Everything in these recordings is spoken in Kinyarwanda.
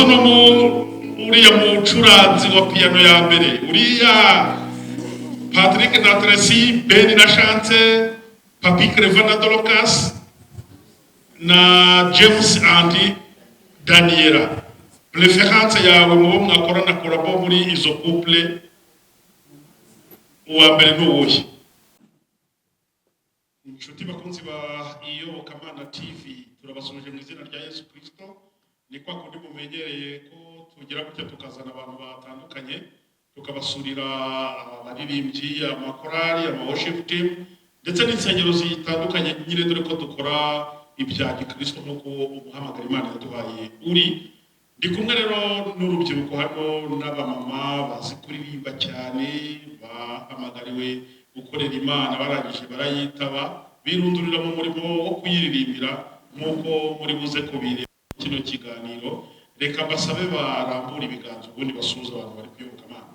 Mbaze uno mu uriya mucuranzi wa piano ya mbere, uriya Patrick na Tracy, Ben na Chance, Papi Clever na Dorcas, na James and Daniela. Préférence yawe mu bo mwakorana collabo muri izo couple, uwa mbere ni uwuhe? Inshuti bakunzi ba Iyobokamana TV, turabasuhuje mu izina rya Yesu Kristo. Ni kwa kundi mumenyereye ko tugira gutya tukazana abantu batandukanye, tukabasurira abaririmbyi, amakorali, ama worship team ndetse n'insengero zitandukanye nyine, dore ko dukora ibya gikristo nk'uko umuhamagara Imana yaduhaye uri. Ndi kumwe rero n'urubyiruko, harimo n'abamama bazi kuririmba cyane, bahamagariwe gukorera Imana, barangije barayitaba, birundurira mu murimo wo kuyiririmbira nk'uko muri buze kubireba kino kiganiro. Reka mbasabe barambure ibiganza, ubundi basuhuze abantu bari kuyoboka Imana.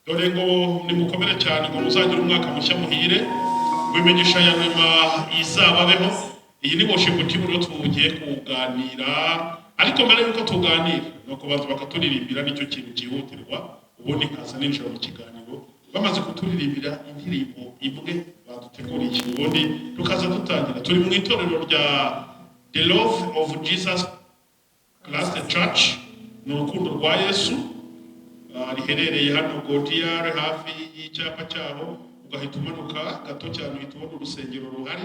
Dore ngo nimukomere cyane, ngo muzagire umwaka mushya muhire, ngo imigisha ya nyuma izababeho. Iyi ni worship team rero tugiye kuganira, ariko mbere yuko tuganira ni ukubanza bakaturirimbira, nicyo kintu cyihutirwa, ubundi nkaza ninjira mu kiganiro bamaze kuturirimbira indirimbo imwe baduteguriye, ubundi tukaza dutangira. Turi mu itorero rya The Love of Jesus Christ Church, ni urukundo rwa Yesu, riherereye hano Godiyare, hafi y'icyapa cyaho, ugahita umanuka gato cyane uhita ubona urusengero ruhari.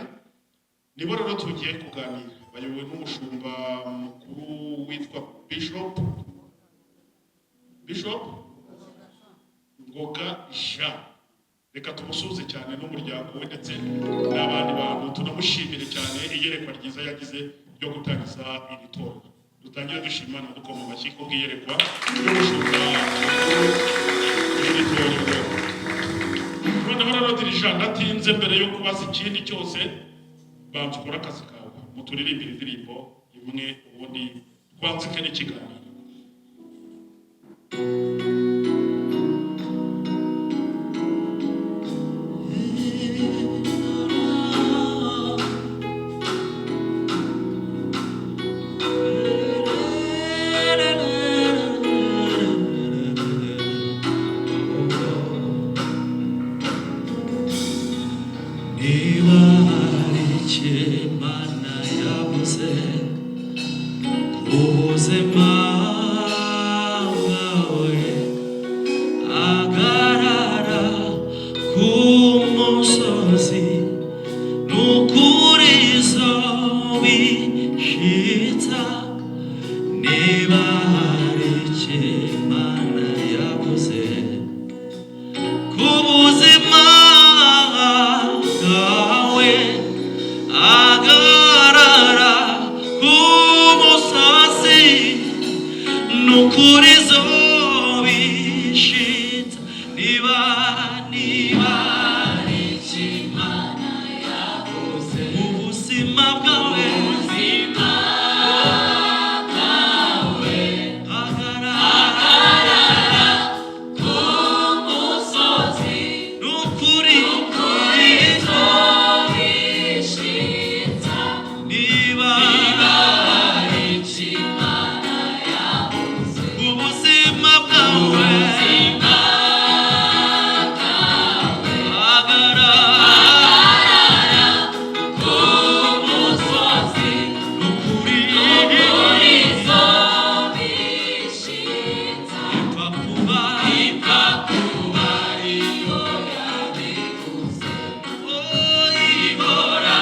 Nibo rero tugiye kuganira, bayobowe n'umushumba mukuru witwa Bishop Ngoga Jean. Reka tumusuhuze cyane n'umuryango we ndetse n'abandi bantu, tunamushimire cyane iyerekwa ryiza yagize ryo gutangiza iri torero. Dutangire dushimana, dukoma amashyi kubw'iyerekwa ry'umushumba mukuru w'iri torero. Noneho rero dirigeant, ndatinze, mbere yo kubaza ikindi cyose, banza ukore akazi kawe, muturirimbire indirimbo imwe, ubundi twanzike n'ikiganiro. Niba hari icyo Imana yavuze ku buzima bwawe, hagarara ku musozi, n'ukuri izobishitsa. Niba hari icyo Imana yavuze ku buzima bwawe, hagarara ku musozi, n'ukuri izobishitsa. Niba hari icyo Imana yavuze mu buzima bwawe, hagarara n'ukuri, niba ku buzima bwawe, hagarara n'ukuri, ipfa kuba oh, ihora.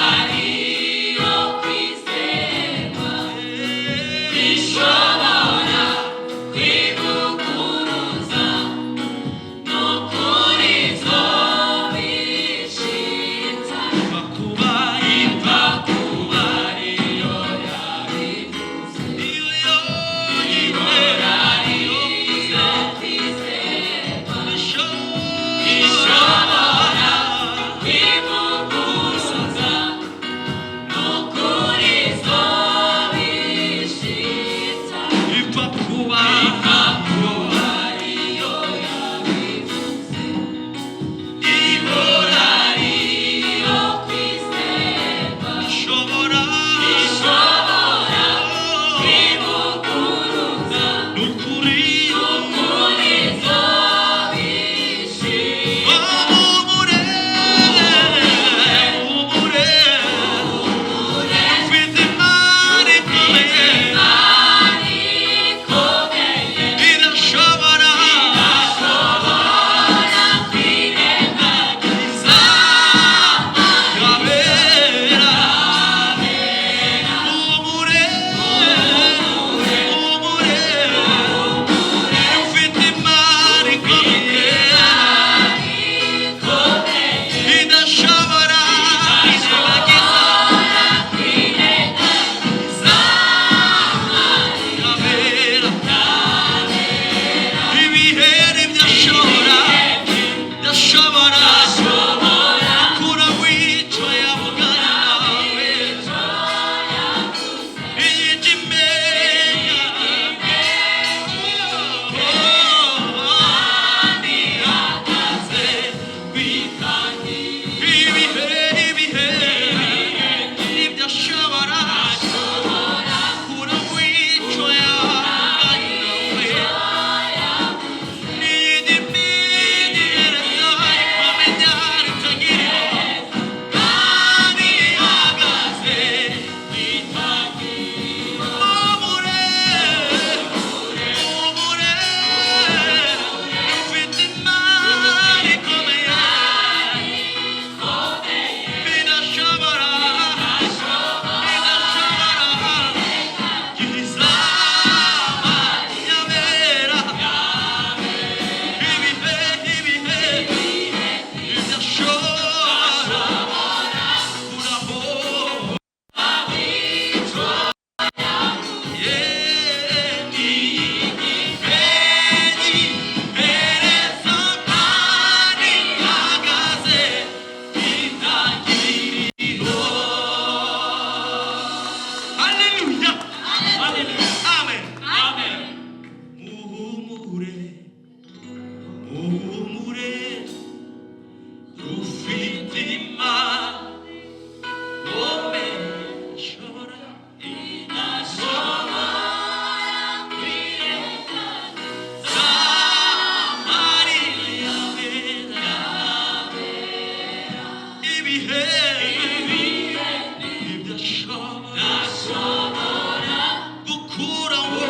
Gukuraho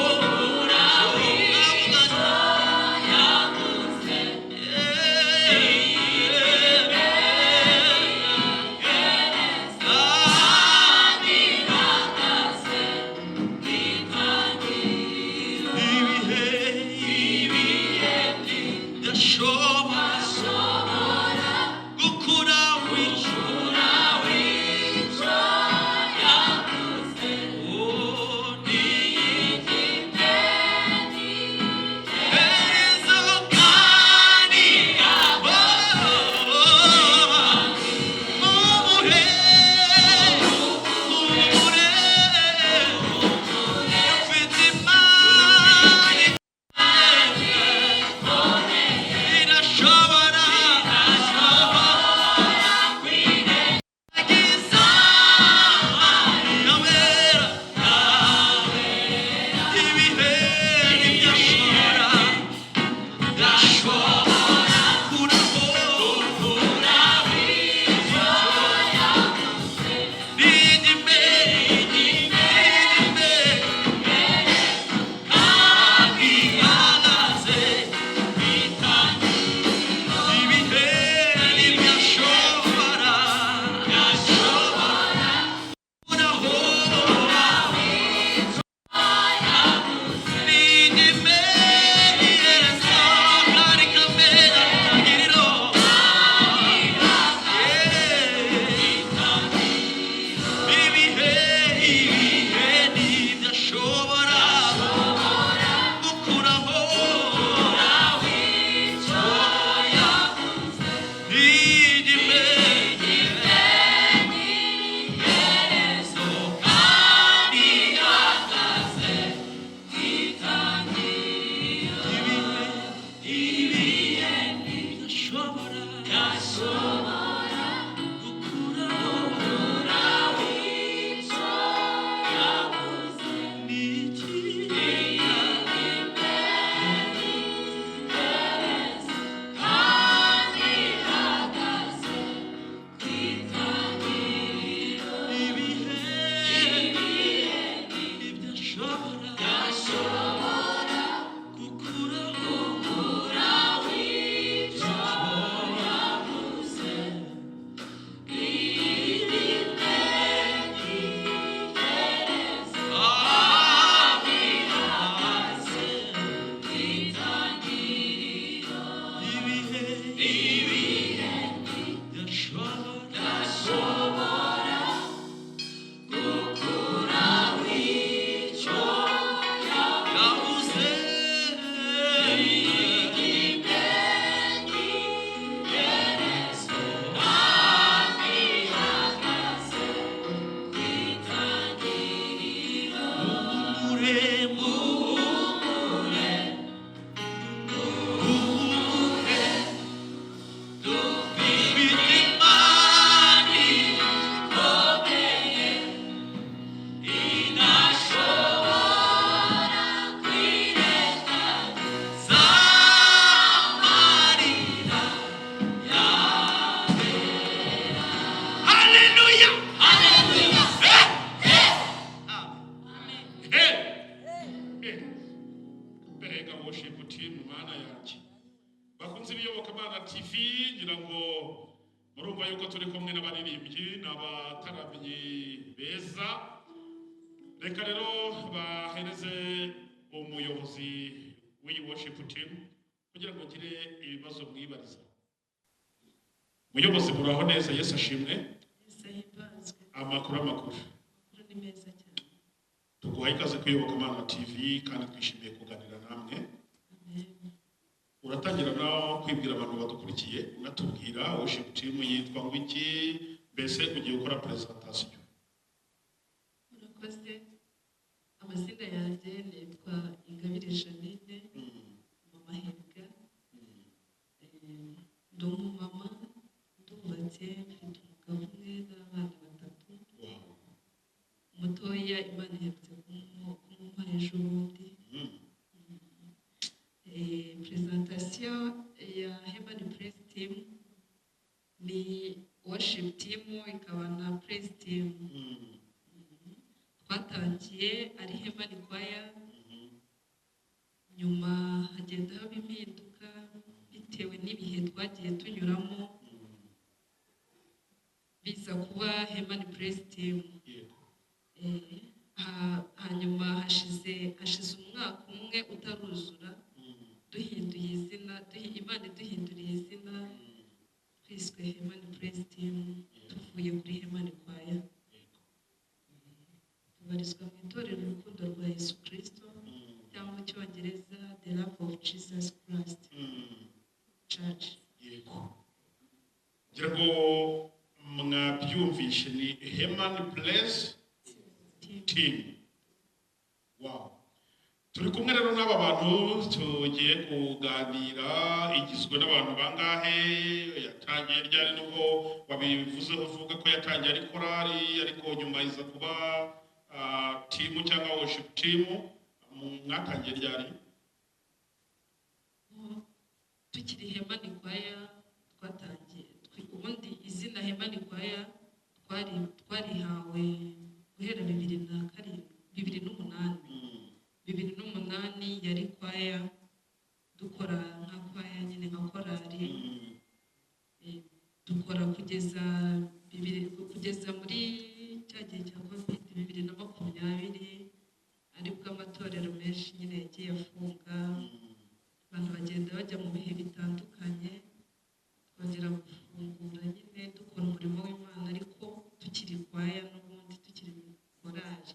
Ibihe gukuraho icyo yavuze. Oh, Haleluya! Hey! Hey! Mbega worship team, Mana yanjye! Bakunze Ibiyobokamana TV, ngira ngo murumva yuko turi kumwe n'abaririmbyi n'abataramyi beza. Reka rero bahereze umuyobozi w'iyi worship team kugira ngo ngire ibibazo mwibariza. Muyobozi, muraho neza? Yesu ashimwe. Yesu ahimbazwe. Amakuru, amakuru? Amakuru ni meza cyane. Tuguhaye ikaze ku Iyobokamana TV kandi twishimiye kuganira namwe. Amen. Uratangira nawe kwibwira abantu badukurikiye, unatubwira worship team yitwa ngo iki, mbese ugiye gukora presentation. Murakoze. Amazina yanjye nitwa Ingabire Jeannine, Mama Hirwa. Ndi umumama, ndubatse, mfite umugabo umwe n'abana batatu. Umutoya Imana iherutse kumumuha ejo bundi. Presentation ya Heaven Praise Team ni worship team, ikaba na praise team. Twatangiye ari Heman Choir, nyuma hagenda haba impinduka bitewe n'ibihe twagiye tunyuramo, biza kuba Heman Praise Team. Hanyuma hashize umwaka umwe utaruzura duhinduye izina, Imana iduhinduriye izina, twiswe Heman Praise Team, tuvuye kuri Heman Choir. Tubarizwa mu itorero Urukundo rwa Yesu Kristo, cyangwa mu Cyongereza The Love of Jesus Christ Church. Yego, ngira ngo mwabyumvishe, ni Heman Praise Team. Team. Wow, turi kumwe rero n'aba bantu tugiye kuganira. Igizwe n'abantu bangahe? Yatangiye ryari? Nubwo wabivuzeho uvuga ko yatangiye ari korali, ariko nyuma iza kuba team cyangwa worship team. Mwatangiye ryari? Tukiri Heman Choir twatangiye, ubundi izina Heman Choir twarihawe guhera 2007, 2008. 2008 yari kwaya, dukora nka kwaya nyine, nka korali. Dukora kugeza bibiri, kugeza muri cya gihe cya COVID 2020, aribwo amatorero menshi nyine yagiye afunga, abantu bagenda bajya mu bihe bitandukanye. Twongera gufungura nyine, dukora umurimo w'Imana, ariko tukiri kwaya n'ubundi, tukiri mu korali.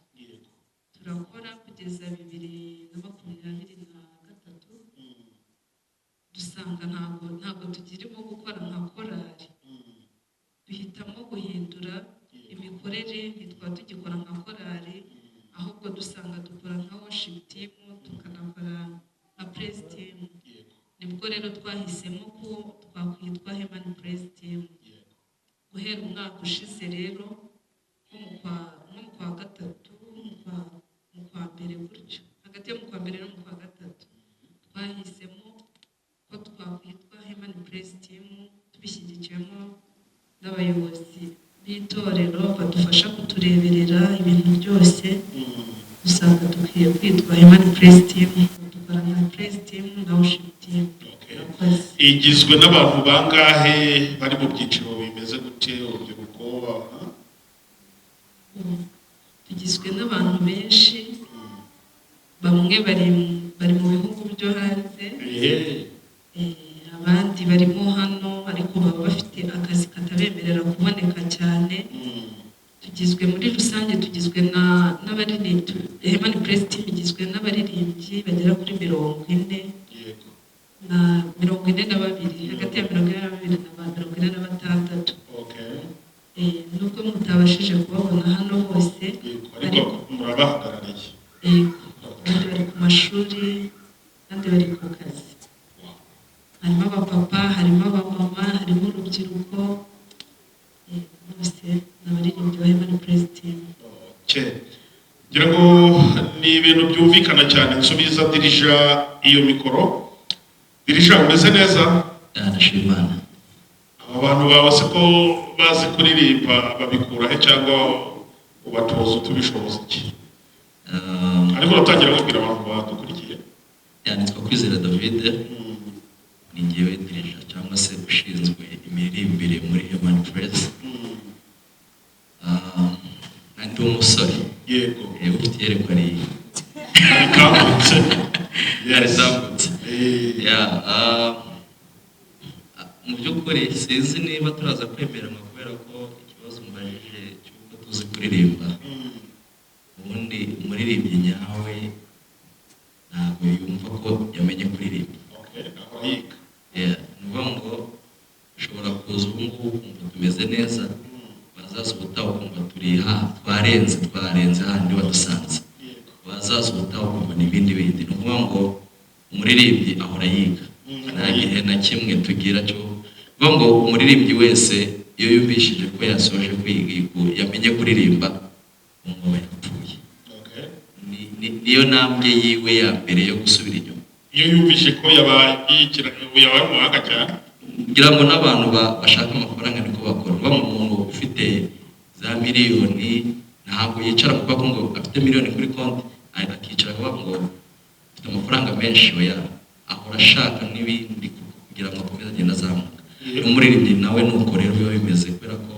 Turakora kugeza 2023, dusanga ntabwo tukirimo gukora nka korali, duhitamo guhindura imikorere. Ntitwaba tugikora nka korali, ahubwo dusanga dukora nka worship team, tukanakora nka praise team. Nibwo rero twahisemo ko twakwitwa Heman Praise Team. Guhera umwaka ushize rero, nko mu kwa gatatu, mu kwa mbere gutyo, hagati yo mu kwa mbere no mu kwa gatatu, twahisemo ko twakwitwa Heman Praise Team, tubishyigikiwemo n'abayobozi b'itorero badufasha kutureberera ibintu byose. Usanga dukwiye kwitwa Heman Praise Team, dukora nka praise team na worship team. Murakoze. Igizwe n'abantu bangahe? Bari mu byiciro bimeze gute? Urubyiruko, aha? Tugizwe n'abantu benshi. Bamwe bari mu bihugu byo hanze, abandi barimo hano, ariko baba bafite akazi katabemerera kuboneka cyane. Tugizwe muri rusange, tugizwe na n'abaririmbyi, Heman Praise Team igizwe n'abaririmbyi bagera kuri 40 na 42, hagati ya 42 na 46. Nubwo mutabashije kubabona hano hose, Ariko murabahagarariye. Yego, abandi bari ku mashuri, abandi bari ku kazi. Harimo abapapa, harimo abamama, harimo urubyiruko, bose ni abaririmbyi ba Heman Praise Team. Okay. Ngira ngo ni ibintu byumvikana cyane. Nsubiza dirija iyo mikoro. Dirija, umeze neza? Ndashima Imana. Aba bantu bawe se ko bazi kuririmba, babikura he, cyangwa ubatoza utubishoboza iki? Ariko uratangira kubwira abantu badukurikiye. Nitwa Kwizera David, ni ngewe dirija cyangwa se ushinzwe imiririmbire muri Heman Praise. Ndi umusore ufite iyerekwa rikangutse. Ritambutse. Yeah, mu by'ukuri sinzi niba turaza kwemeranwa, kubera ko ikibazo mbajije cy'uko tuzi kuririmba, ubundi umuririmbyi nyawe ntabwo yumva ko yamenye kuririmba. Okay, ahora yiga. Yeah, ni ukuvuga ngo ushobora kuza ubu ngubu ukumva tumeze neza, wazaza ubutaha ukumva turi ha twarenze, twarenze handi wadusanze, wazaza ubutaha ukumva ni ibindi bindi. Ni ukuvuga ngo umuririmbyi ahora yiga. Nta gihe na kimwe tugira cyo kuvuga ngo umuririmbyi wese iyo yumvishije ko yasoje kwiga, yamenye kuririmba, ngo aba yapfuye. Niyo ntambwe yiwe ya mbere yo gusubira inyuma. Iyo yumvise ko yabaye yabaye umuhanga cyane. Ngira ngo n'abantu bashaka amafaranga niko bakora. Uba umuntu ufite za miliyoni nta Ntabwo yicara kuvuga ko ngo afite miliyoni kuri konti, akicara akavuga ngo afite amafaranga menshi. Oya, ahora ashaka n'ibindi kugira ngo akomeze agende azamuka. N'umuririmbyi nawe nuko rero biba bimeze, kubera ko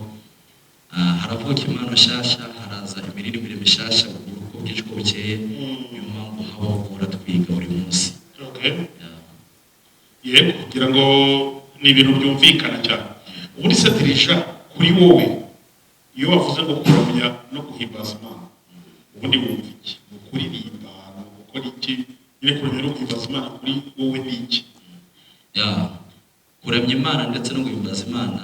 haravuka impano nshyashya, haraza imiririmbire mishyashya uko bwije uko bukeye. Niyo mpamvu habaho guhora twiga buri munsi. Yego, kugira ngo ni ibintu byumvikana cyane. Ubundi se dirisha, kuri wowe iyo bavuze ngo kuramya no guhimbaza Imana, ubundi wumva iki? Ni ukuririmba? Ni ugukora iki nyine? Kuramya no guhimbaza Imana kuri wowe ni iki? Ya, kuramya Imana ndetse no guhimbaza Imana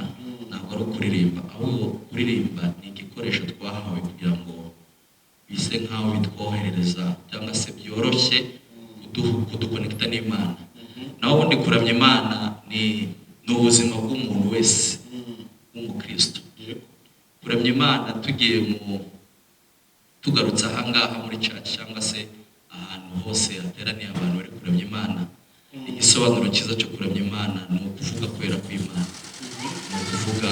ntabwo ari ukuririmba, ahubwo kuririmba ni igikoresho twahawe kugira ngo bise nk'aho bitwoherereza cyangwa se byoroshye kudukonekita n'Imana. Naho ubundi kuramya Imana ni ubuzima bw'umuntu wese w'umukristo. Kuramya Imana, tugiye mu tugarutse ahangaha muri church cyangwa se ahantu hose hateraniye abantu bari kuramya Imana, igisobanuro cyiza cyo kuramya Imana ni ukuvuga kwera kw'Imana, ni ukuvuga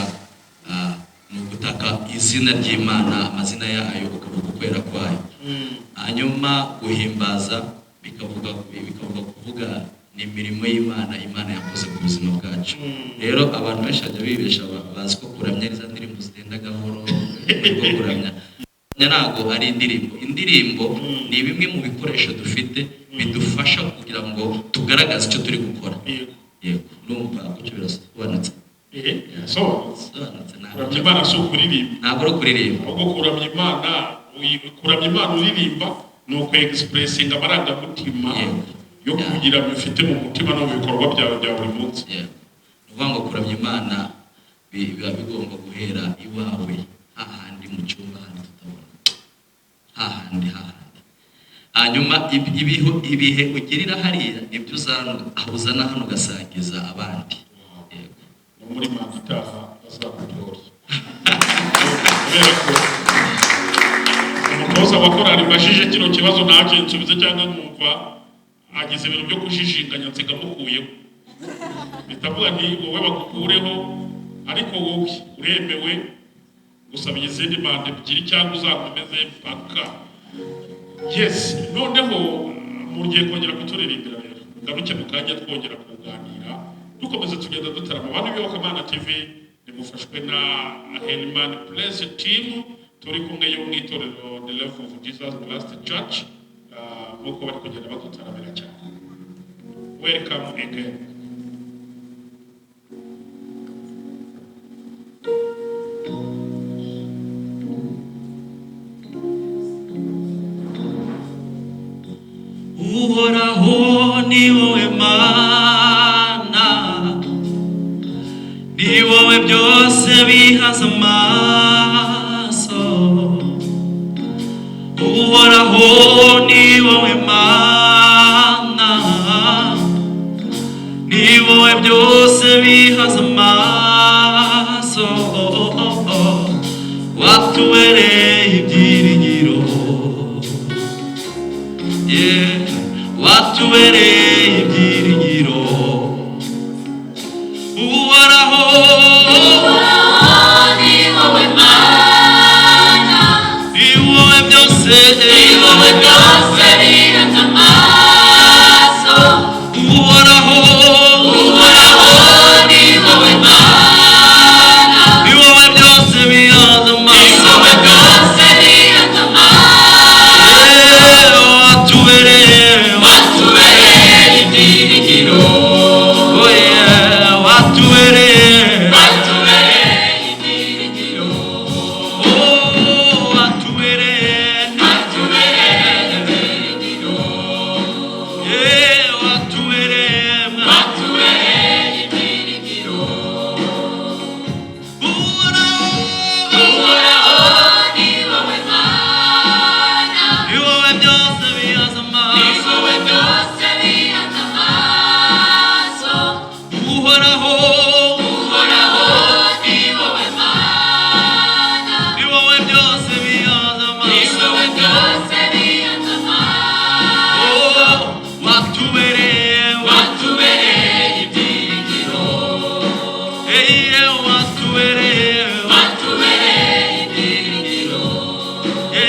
ni ugutaka izina ry'Imana, amazina yayo, ukavuga ukwera kwayo. Hanyuma guhimbaza bikavuga kuvuga ni imirimo y'Imana, Imana yakoze ku buzima bwacu. Rero abantu benshi bajya bibesha, bazi ko kuramya ari za ndirimbo zigenda gahoro, ariko kuramya ntabwo ari indirimbo. Indirimbo ni bimwe mu bikoresho dufite bidufasha kugira ngo tugaragaze icyo turi gukora. Yego, numva gutyo birasobanutse. Sobanutse. Sobanutse, ntabwo Kuramya Imana si ukuririmba. Ntabwo ari ukuririmba. Ahubwo kuramya Imana, kuramya Imana uririmba ni uku expressinga amarangamutima yo kugira bifite mu mutima no mu bikorwa byawe bya buri munsi. Yego, ni ukuvuga ngo kuramya Imana biba bigomba guhera iwawe, hahandi mu cyumba, hahandi tutabona, hahandi hahandi. Hanyuma ibihe ugirira hariya nibyo uzana hano ugasangiza abandi. Yego. No muri manda itaha bazagutora, kubera ko umutoza wa korali mbajije kino kibazo ntacyo nsubize, cyangwa nkumva agize ibintu byo kujijinganya, nsiga mukuyeho. Bitavuga nti wowe bagukureho, ariko wowe uremewe gusaba izindi manda ebyiri cyangwa uzakomeze mpaka. Yes, noneho mugiye kongera kuturirimbira rero, ngaruke mu kanya twongera kuganira, dukomeza tugenda dutarama. Abantu b'Iyobokamana TV, nimufashwe na Herman Praise Team turi kumwe yo mu itorero The Love of Jesus Christ Church, nk'uko bari kugenda badutaramira cyane. Welcome again. Uhoraho, ni wowe Mana, ni wowe byose bihaza amaso. Uhoraho, ni wowe Mana, ni wowe byose bihaza amaso. Watubereye ibyiringiro, yeah. Watubereye ibyiringiro, Uhoraho. Ni wowe Mana, ni wowe byose, ni wowe byose bihanze amaso. Uhoraho. Uhoraho, ni wowe Mana, ni wowe byose bihanze ni amaso. wowe byose bihanze amaso. Yeah, watubereye, Watubereye ibyiringiro, oh yeah, watubereye, watubereye ibyiringiro, oh watubereye, watubereye ibyiringiro, yeah, watubereye, watubereye ibyiringiro. Uhoraho. Uhoraho, ni wowe Mana, ni wowe byose bihanze ni amaso. wowe byose bihanze amaso. Uhoraho. Uhoraho, ni wowe Mana, ni wowe byose bihanze ni amaso. wowe byose bihanze amaso. Oh, watubereye, Watubereye ibyiringiro, yeah, watubereye, watubereye ibyiringiro, yeah,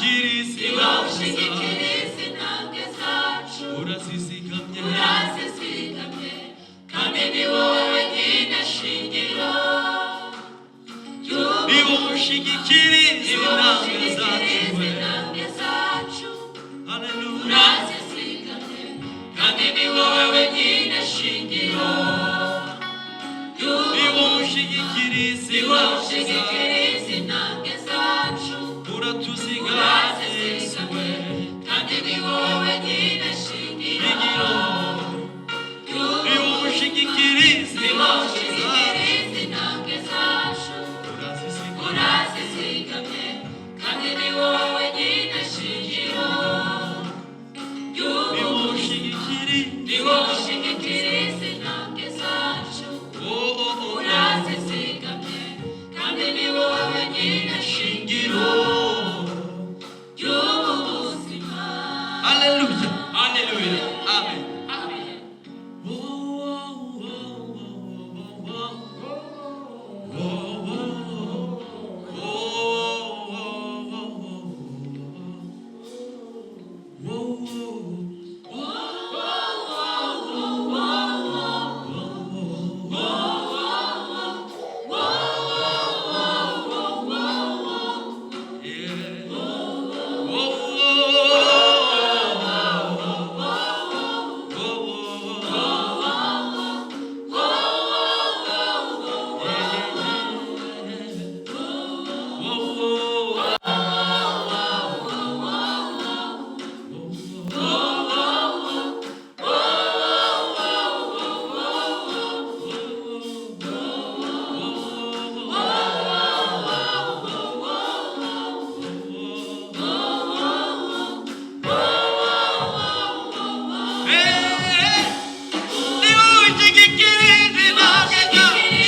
ushyigikiriza Ni wowe ushyigikiriza intambwe zacu. Urazizigamye. Urazizigamye, kandi ni wowe wenyine shingiro. Ni wowe ushyigikiriza Ni wowe intambwe zacu. ushyigikiriza intambwe zacu. Haleluya. Urazizigamye, kandi ni wowe wenyine shingiro. Ni wowe ushyigikiriza Ni wowe intambwe zacu. ushyigikiriza intambwe zacu. Uratuzigamye Yesu we. Kandi ni wowe wenyine shingiro. Shingiro. Ni wowe ushyigikiriza Ni wowe intambwe zacu. ushyigikiriza intambwe zacu. Urazizigamye. Urazizigamye, kandi ni wowe wenyine shingiro. Ni wowe ushyigikiriza. Ni wowe ushyigikiriza intambwe zacu. Oh, oh, oh. Urazizigamye, kandi ni wowe wenyine shingiro Shingiro. ry'ubu buzima. Haleluya. Haleluya. Amen. Amen. Oh, oh, oh, oh, oh, oh, oh, oh, oh, oh. Yeah. Oh, oh, oh, oh, oh, oh. Ushyigikiriza intambwe zacu.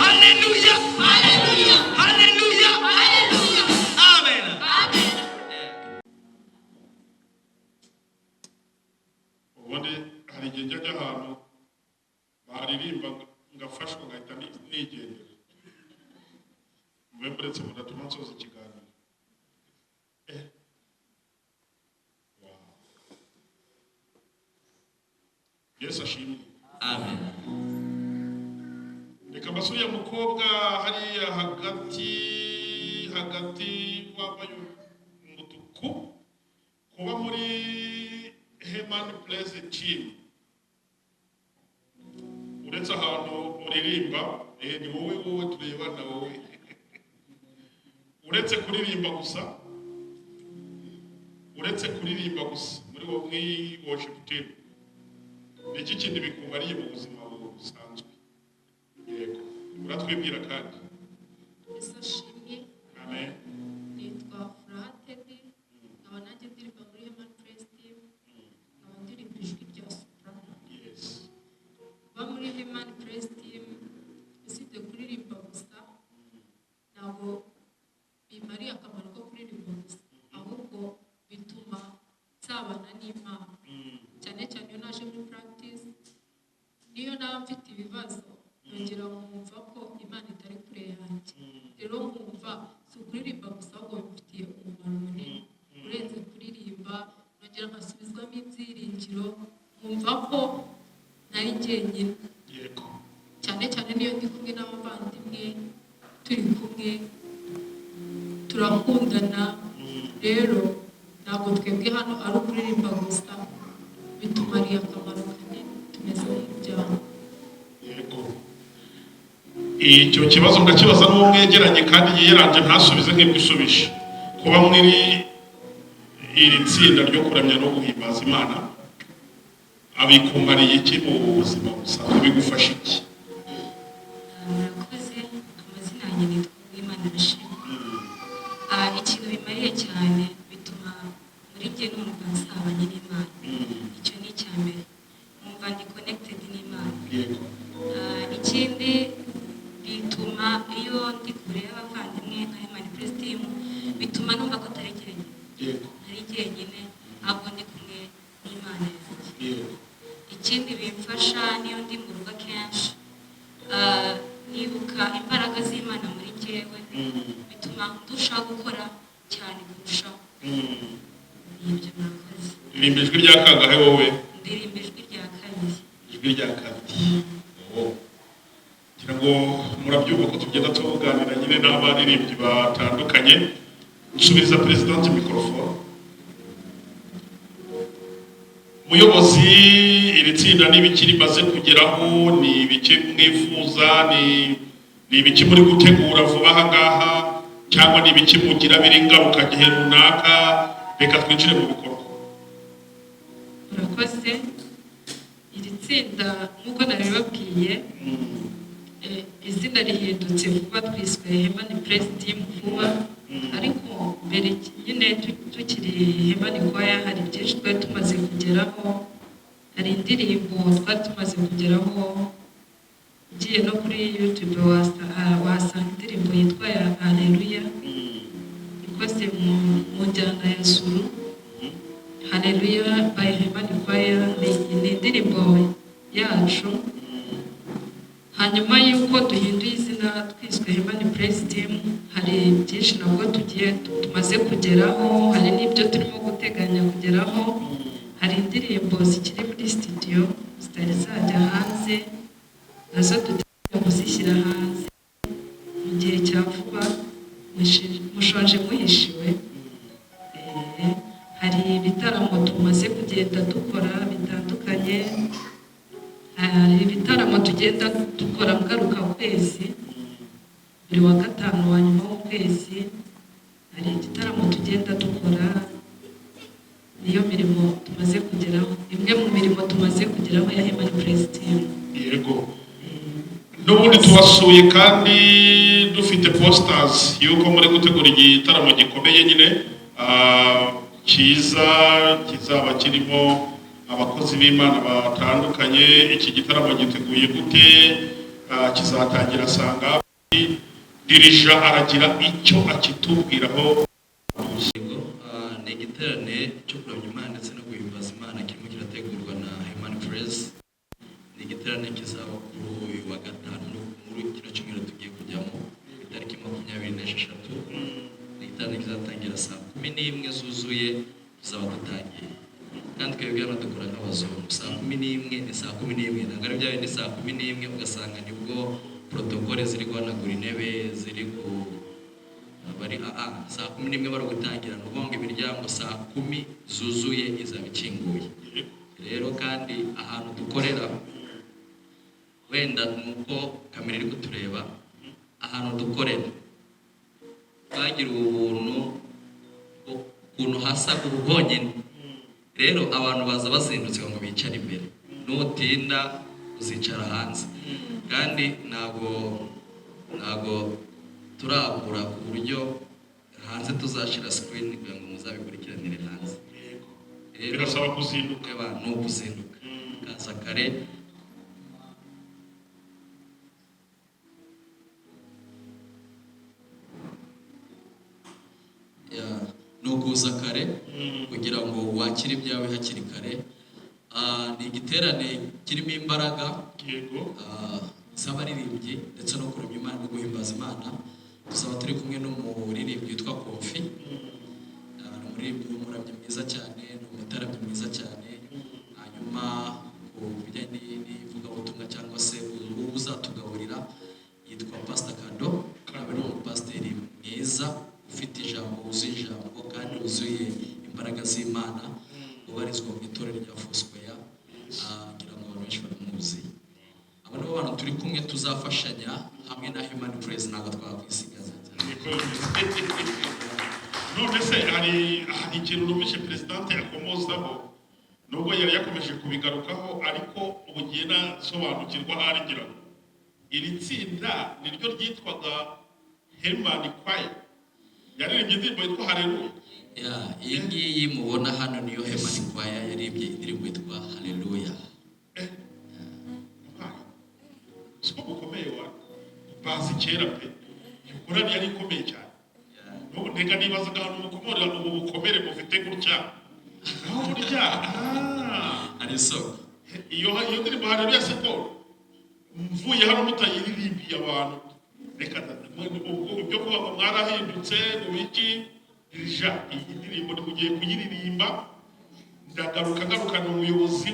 Hallelujah! Hallelujah! Hallelujah! Amen. Ubundi hari igihe njya njya ahantu baririmba ngafashwa, ngahita nigendera. Mube muretse mudatuma nsoza ikiganiro. Wow. Yesu ashimwe. Amen. Reka mbase uriya mukobwa hariya hagati hagati wambaye umutuku. Kuba muri Heman Praise Team, uretse ahantu uririmba, ni wowe, wowe turebana, wowe, uretse kuririmba gusa, uretse kuririmba gusa muri wo muri worship team, ni iki kindi bikumariye mu buzima busanzwe? Yego, uratwibwira kandi. Yesu ashimwe. Amen. Nitwa Furaha Teddy, nkaba nanjye ndirimba muri Human Praise Team, nkaba ndirimba ijwi rya soprano. Kuba muri Human Praise Team, usibye kuririmba gusa, ntabwo bimariye akamaro ko kuririmba gusa, ahubwo bituma nsabana n'Imana, cyane cyane iyo naje muri practice. Niyo naba mfite ibibazo, nongera nkumva ko Imana itari kure yanjye. Rero nkumva si ukuririmba gusa, ahubwo bimfitiye umumaro munini urenze kuririmba. Nongera nkasubizwamo ibyiringiro, nkumva ko ntari jyenyine. Cyane cyane niyo ndi kumwe n'abavandimwe, turi kumwe turakundana. Rero ntabwo twebwe hano ari ukuririmba gusa, bitumariye akamaro kanini, tumeze nk'umuryango. Yego, icyo kibazo ndakibaza n'uwo mwegeranye kandi yiyeranje ntasubize nk'ibyo usubije. Kuba muri iri tsinda ryo kuramya no guhimbaza Imana abikumariye iki mu buzima busanzwe? Bigufasha iki? Murakoze. njye numva nsabanye n'Imana. Icyo ni icya mbere, numva ndi connected n'Imana. Ikindi bituma iyo ndi kure y'abavandimwe nka Human Praise Team, bituma numva ko atari jyenyine, ntari jyenyine, ahubwo ndi kumwe n'Imana yanjye. Ikindi bimfasha, niyo ndi mu rugo akenshi nibuka imbaraga z'Imana muri njyewe, bituma ndushaho gukora cyane kurushaho. Ni ibyo, murakoze. Ririmba ijwi rya kangahe wowe? Ndirimba ijwi rya kabiri. Ijwi rya kabiri. Oh. Ngira ngo murabyumva ko tugenda tuganira nyine n'abaririmbyi batandukanye. Nsubiza présidente microphone. Muyobozi, iri tsinda n'ibiki rimaze kugeraho? Ni ibiki mwifuza? Ni ibiki muri gutegura vuba aha ngaha, cyangwa ni ibiki mugira biri ngarukagihe runaka? Reka twinjire mu bikorwa. Murakoze. Iri tsinda, nk'uko nabibabwiye, izina rihindutse vuba, twiswe Hemani Praise Team vuba. Ariko mbere nyine tukiri Hemani Choir, hari byinshi twari tumaze kugeraho, hari indirimbo twari tumaze kugeraho. Ugiye no kuri YouTube wahasanga indirimbo yitwa ya Haleluya, ikoze mu njyana ya Zulu. Haleluya by Hemani Choir ni indirimbo yacu. Hanyuma y'uko duhinduye izina twiswe Hemani Praise Team, hari byinshi nabwo tugiye tumaze kugeraho, hari n'ibyo turimo guteganya kugeraho. Hari indirimbo zikiri muri studio zitari zajya hanze, nazo duteganya kuzishyira hanze mu gihe cya vuba. Mushonje muhishiwe. Hari ibitaramo tumaze kugenda dukora bitandukanye, hari ibitaramo tugenda dukora ngarukakwezi, buri wa gatanu wa nyuma w'ukwezi hari igitaramo tugenda dukora. Niyo mirimo tumaze kugeraho, imwe mu mirimo tumaze kugeraho ya Hemani Praise Team. Yego, n'ubundi tubasuye kandi dufite posters y'uko muri gutegura igitaramo gikomeye nyine, cyiza, kizaba kirimo abakozi b'Imana batandukanye. Iki gitaramo giteguye gute? Kizatangira sanga dirija aragira icyo akitubwiraho. Yego, ni igiterane cyo kuramya Imana ndetse no guhimbaza Imana kirimo kirategurwa na Human Praise. Ni igiterane kizaba kuri uyu wa gatanu muri kino cyumweru tugiye kujyamo, itariki 26. Ni igiterane kizatangira saa 11 zuzuye, tuzaba dutangiye. Kandi twebwe hano dukora nk'abazungu, saa 11 ni saa 11, ntabwo ari bya bindi saa 11 ugasanga nibwo protocole ziri guhanagura intebe, ziri ku bari saa 11 bari gutangira. Ni ukuvuga ngo imiryango saa 10 zuzuye izaba ikinguye. Rero kandi ahantu dukorera, wenda ni uko kamera iri kutureba, ahantu dukorera twagiriwe ubuntu, ukuntu hasa ubu honyine. Rero abantu baza bazindutse ngo bicare imbere, nutinda uzicara hanze. Kandi ntabwo turagura ku buryo hanze tuzashyira screen kugira ngo muzabikurikiranire hanze. Rero Birasaba kuzinduka. Eba, ni ukuzinduka kaza kare. Ya, ni ukuza kare kugira ngo wakire ibyawe hakiri kare. Ni igiterane kirimo imbaraga z'abaririmbyi ndetse no kuramya Imana no guhimbaza Imana. Tuzaba turi kumwe n'umuririmbyi witwa Kofi. Ni umuririmbyi w'umuramyi mwiza cyane, ni umutaramyi mwiza cyane. Hanyuma ku bijyanye n'ivugabutumwa cyangwa se uwo uzatugaburira yitwa Pastor Kado, akaba ari umupasiteri mwiza ufite ijambo, wuzuye ijambo kandi wuzuye imbaraga z'Imana, ubarizwa mu itorero rya Foursquare. Ngira ngo abantu benshi baramuzi. Abo nibo bantu turi kumwe tuzafashanya hamwe na Human Praise, ntabwo twakwisigaza. Niko bimeze. None se hari ikintu numvise présidente yakomozaho, nubwo yari yakomeje kubigarukaho, ariko ubu ngiye nasobanukirwa aho ari. Ngira ngo iri tsinda niryo ryitwaga Herman Choir. Yaririmbye indirimbo yitwa Haleluya. Ya, iyi ngiyi mubona hano niyo Heman Choir yaririmbye indirimbo yitwa Haleluya. Mpaye. Siko bukomeye wa bazi kera pe. Iyo korali yari ikomeye cyane. N'ubu ntega nibazaga ahantu mukomora ubu bukomere mufite gutya. Naho burya Hari isoko. Iyo ndirimbo Haleluya se Paul, mvuye hano mutayiririmbiye abantu, reka ubwo ibyo kuvuga ngo mwarahindutse mu biki rija, iyi ndirimbo mugiye kuyiririmba, ndagaruka ngarukana umuyobozi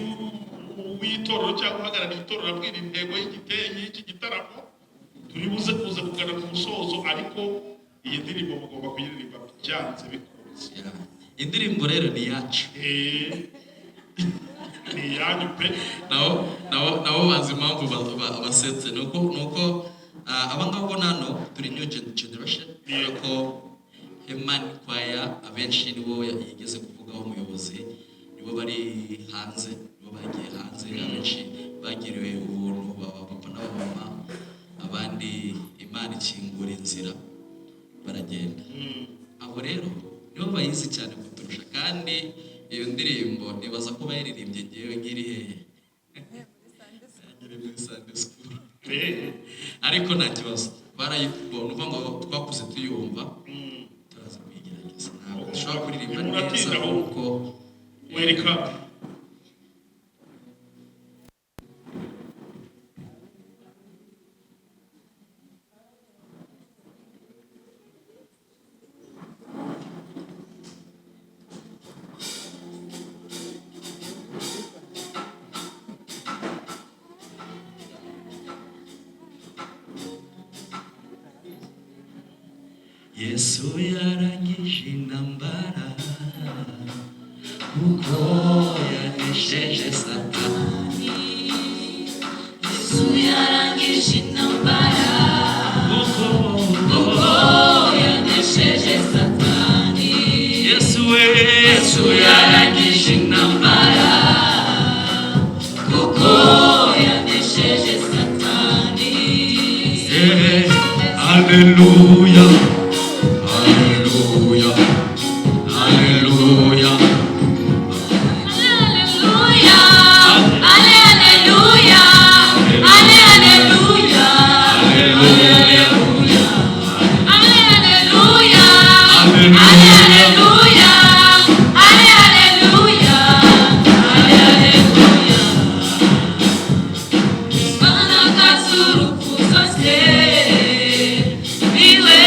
w'itorero cyangwa uhagarariye itorero abwira intego y'igitenyi y'iki gitaramo. Turi buze kuza kugana ku musozo, ariko iyi ndirimbo mugomba kuyiririmba byanze bikunze. Ya. Indirimbo rero ni iyacu. Ni iyanyu pe. Nabo bazi impamvu basetse, nuko aba ngaba ubona hano turi new generation, kubera ko Heman Choir abenshi nibo yigeze kuvugaho umuyobozi, nibo bari hanze, nibo bagiye hanze, abenshi bagiriwe ubuntu baba papa n'abamama, abandi Imana ikingura inzira baragenda. Abo rero nibo bayizi cyane kuturusha, kandi iyo ndirimbo nibaza ko bayiririmbye ngewe nkiri hehe, nkiri muri Sunday school. Ariko nta kibazo, barayibona, uvuga ngo twakuze tuyumva, turaza kuyigerageza, ntabwo dushobora kuririmba neza Muratinda ahubwo. kuko Welcome. Yesu yarangije intambara kuko yanesheje Satani. Yesu yarangije intambara kuko kuko yanesheje Satani. Yesu we, Yesu yarangije intambara kuko yanesheje Satani. Haleluya, haleluya, haleluya. Haleluya, haleluya, haleluya, haleluya, haleluya, haleluya, haleluya, haleluya. Imbaraga z'urupfu zose niwe.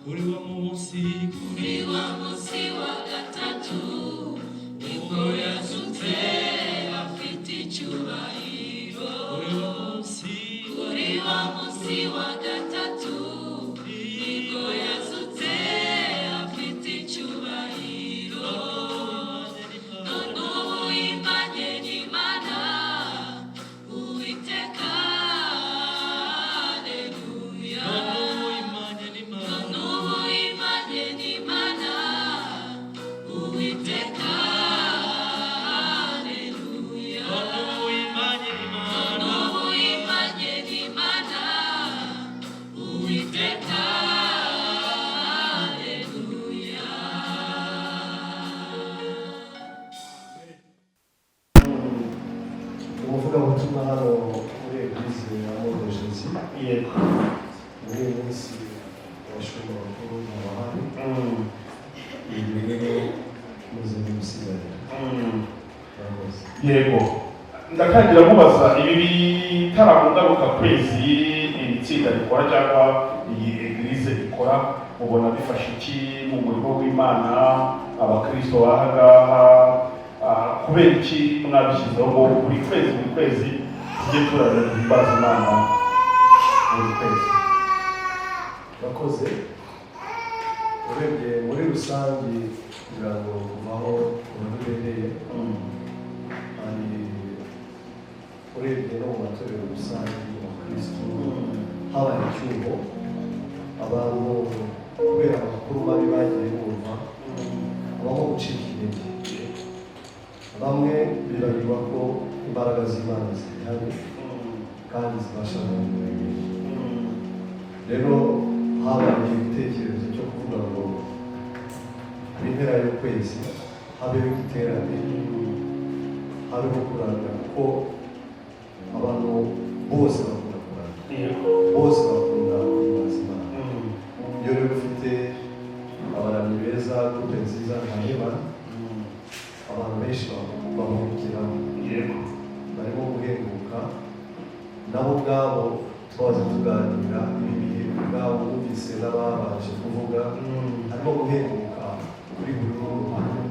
Kuri wa munsi, Kuri wa munsi wa gatatu nibwo yazutse afite icyubahiro. Kuri wa munsi, Kuri wa munsi wa gatatu nibwo yazutse afite icyubahiro. None ubu imanye n'Imana, Uwiteka, Aleluya. None ubu imanye n'Imana, None ubu imanye n'Imana, Uwiteka, Aleluya. None ubu imanye n'Imana, None ubu imanye n'Imana, Uwiteka, Aleluya. Umuvugabutumwa hano muri Église ya Amour Jésus. Muri iyi minsi abashumba bakuru ntibahari, ibi rero muze nimusigarira. Murakoze. Yego, ndatangira mubaza ibi bitaramo ngaruka kwezi iri tsinda rikora cyangwa iyi église ikora, mubona bifasha iki mu murimo w'Imana, abakristo b'aha ngaha? Kubera iki mwabishyizeho ngo buri kwezi, buri kwezi tujye turarira duhimbaza Imana buri kwezi? Murakoze. Urebye muri rusange, kugira ngo kuvaho umuntu ubereye hari, urebye no mu matorero rusange mu bakristo habaye icyuho. Abantu kubera amakuru mabi bagiye bumva, habaho gucika intege, bamwe bibagirwa ko imbaraga z'Imana zihari kandi zibasha guhindura ibintu. Rero habaye igitekerezo cyo kuvuga ngo ku mpera y'ukwezi habeho igiterane, habeho kuramya, kuko abantu bose bakunda kuramya, bose bakunda guhimbaza Imana. Iyo rero ufite abaramyi beza, groupe nziza nka Hema, abantu benshi bahungukiramo, barimo guhenguka nabo ubwabo. Twaza tuganira ibi bihe, ubwabo bumvise n'ababanje kuvuga, harimo guhenguka kuri buri ruhande.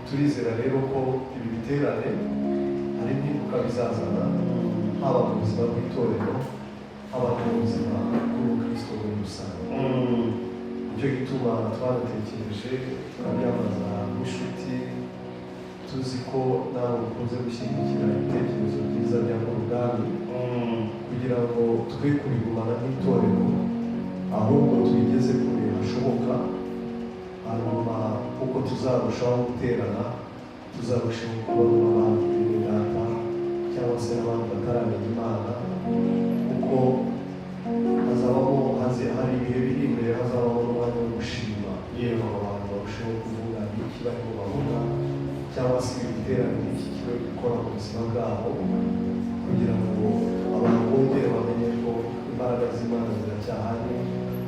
Turizera rero ko ibi biterane hari impinduka bizazana, haba mu buzima bw'itorero, haba no mu buzima bw'ubukristo muri rusange. Nicyo gituma twanatekereje tukabyamaza nk'inshuti, tuzi ko nawe ukunze gushyigikira ibitekerezo byiza bya ubwami, kugira ngo twe kubigumana nk'itorero, ahubwo tubigeze kure hashoboka. Hanyuma uko tuzarushaho guterana, tuzarushaho kubona abandi bene data cyangwa se n'abandi bataramenya Imana, kuko hazabamo hari ibihe biri imbere hazabamo n'umwanya wo gushima, yewe abantu barushaho kuvuga n'iki barimo bavuga cyangwa se ibi biterane n'iki kiba gikora mu buzima bwabo, kugira ngo abantu bongere bamenye ko imbaraga z'Imana ziracyahari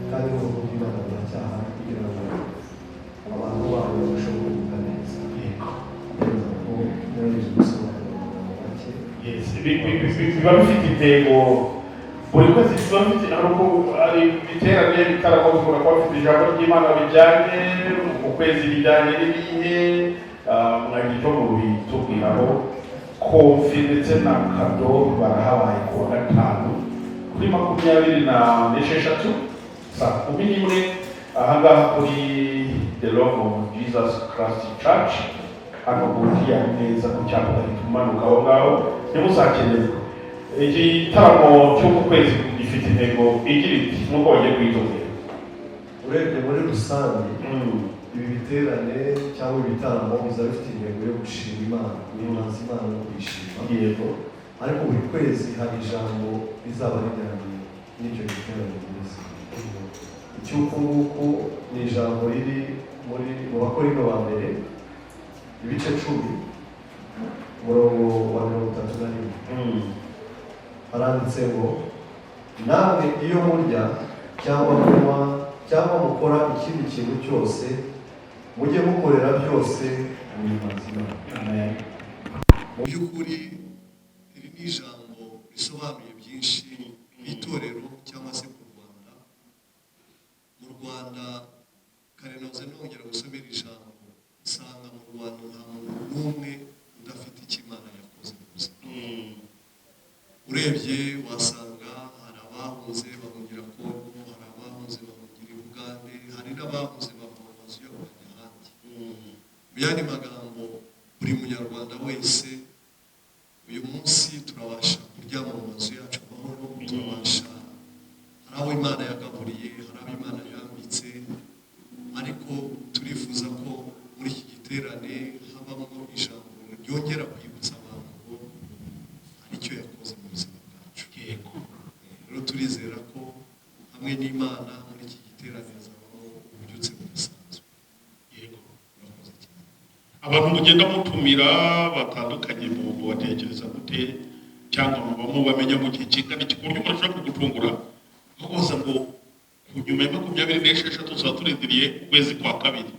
kandi n'ubuntu bw'Imana buracyahari, kugira ngo abantu babo barusheho kuvuga neza. Neza ko ngerageje gusobanura mu magambo make. Yes, biba bifite intego buri kwezi, biba bifite, hari uko ari ibiterane, ibitaramo bikunda kuba bifite ijambo ry'Imana bijyanye mu kwezi, bijyanye n'ibihe. Mwagira icyo mubitubwiraho? Kofi ndetse na Kado barahabaye ku wa gatanu kuri 26 saa 11 ahangaha kuri The Love of Jesus Christ Church, hano munsi ya neza ku cyapa, ugahita umanuka aho ngaho, ntimuzakenerwe. Igitaramo cyo ku kwezi gifite intego igira iti nk'uko bagiye kuyitubwira. Urebye muri rusange, ibi biterane cyangwa ibitaramo biza bifite intego yo gushima Imana, guhimbaza Imana no kuyishima. Ariko buri kwezi hari ijambo rizaba rijyanye n'icyo giterane nyirizina. Icy'uku nguku ni ijambo riri muri mu Bakorinto ba mbere, ibice 10, umurongo wa 31. Haranditse ngo: "Namwe iyo murya cyangwa munywa cyangwa mukora ikindi kintu cyose, mujye mukorera byose muhimbaza Imana." Amen. Mu by'ukuri iri ni ijambo risobanuye byinshi ku itorero cyangwa se ku Rwanda. Mu Rwanda kare nahoze nongera gusubira ijambo, nsanga mu Rwanda nta muntu n'umwe udafite icyo Imana yakoze mu buzima. Urebye wasanga hari abahunze bahungira Kongo, hari abahunze bahungira i Bugande, hari n'abahunze bava mu mazu yabo bajya ahandi. Mu yandi magambo, buri Munyarwanda wese uyu munsi turabasha kuryama mu mazu yacu amahoro, turabasha, hari abo Imana yagaburiye, hari abo Imana yambitse, ariko turifuza ko muri iki giterane habamo ijambo ryongera kwibutsa abantu ngo hari icyo yakoze mu buzima bwacu. Rero turizera ko hamwe n'Imana muri iki giterane hazabamo ububyutse budasanzwe. Murakoze cyane. Abantu mugenda mutumira batandukanye, mu batekereza gute, cyangwa muba mubamenya mu gihe kingana iki, ku buryo umuntu ashobora kugutungura akakubaza ngo ku nyuma ya 26 tuzaba turindiriye ukwezi kwa kabiri?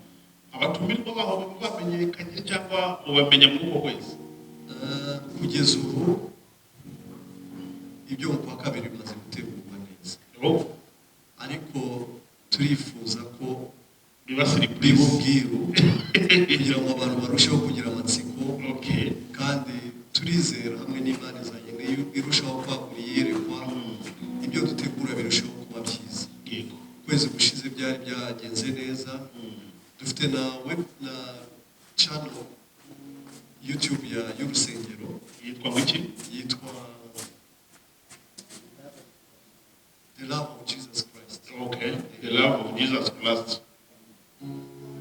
Abatumirwa baho baba bamenyekanye cyangwa mubamenya muri uko kwezi? Kugeza ubu ibyo mu kwa kabiri bimaze gutegurwa neza, ariko turifuza ko biba surprise. Biba ubwiru kugira ngo abantu barusheho kugira amatsiko. Kandi turizera hamwe n'Imana izagenda irushaho kwagura iyerekwa, ibyo dutegura birushaho kuba byiza. Ukwezi gushize byari byagenze neza. Dufite na web na channel YouTube ya y'urusengero. Yitwa ngo iki? Yitwa The Love of Jesus Christ. Okay, The Love of Jesus Christ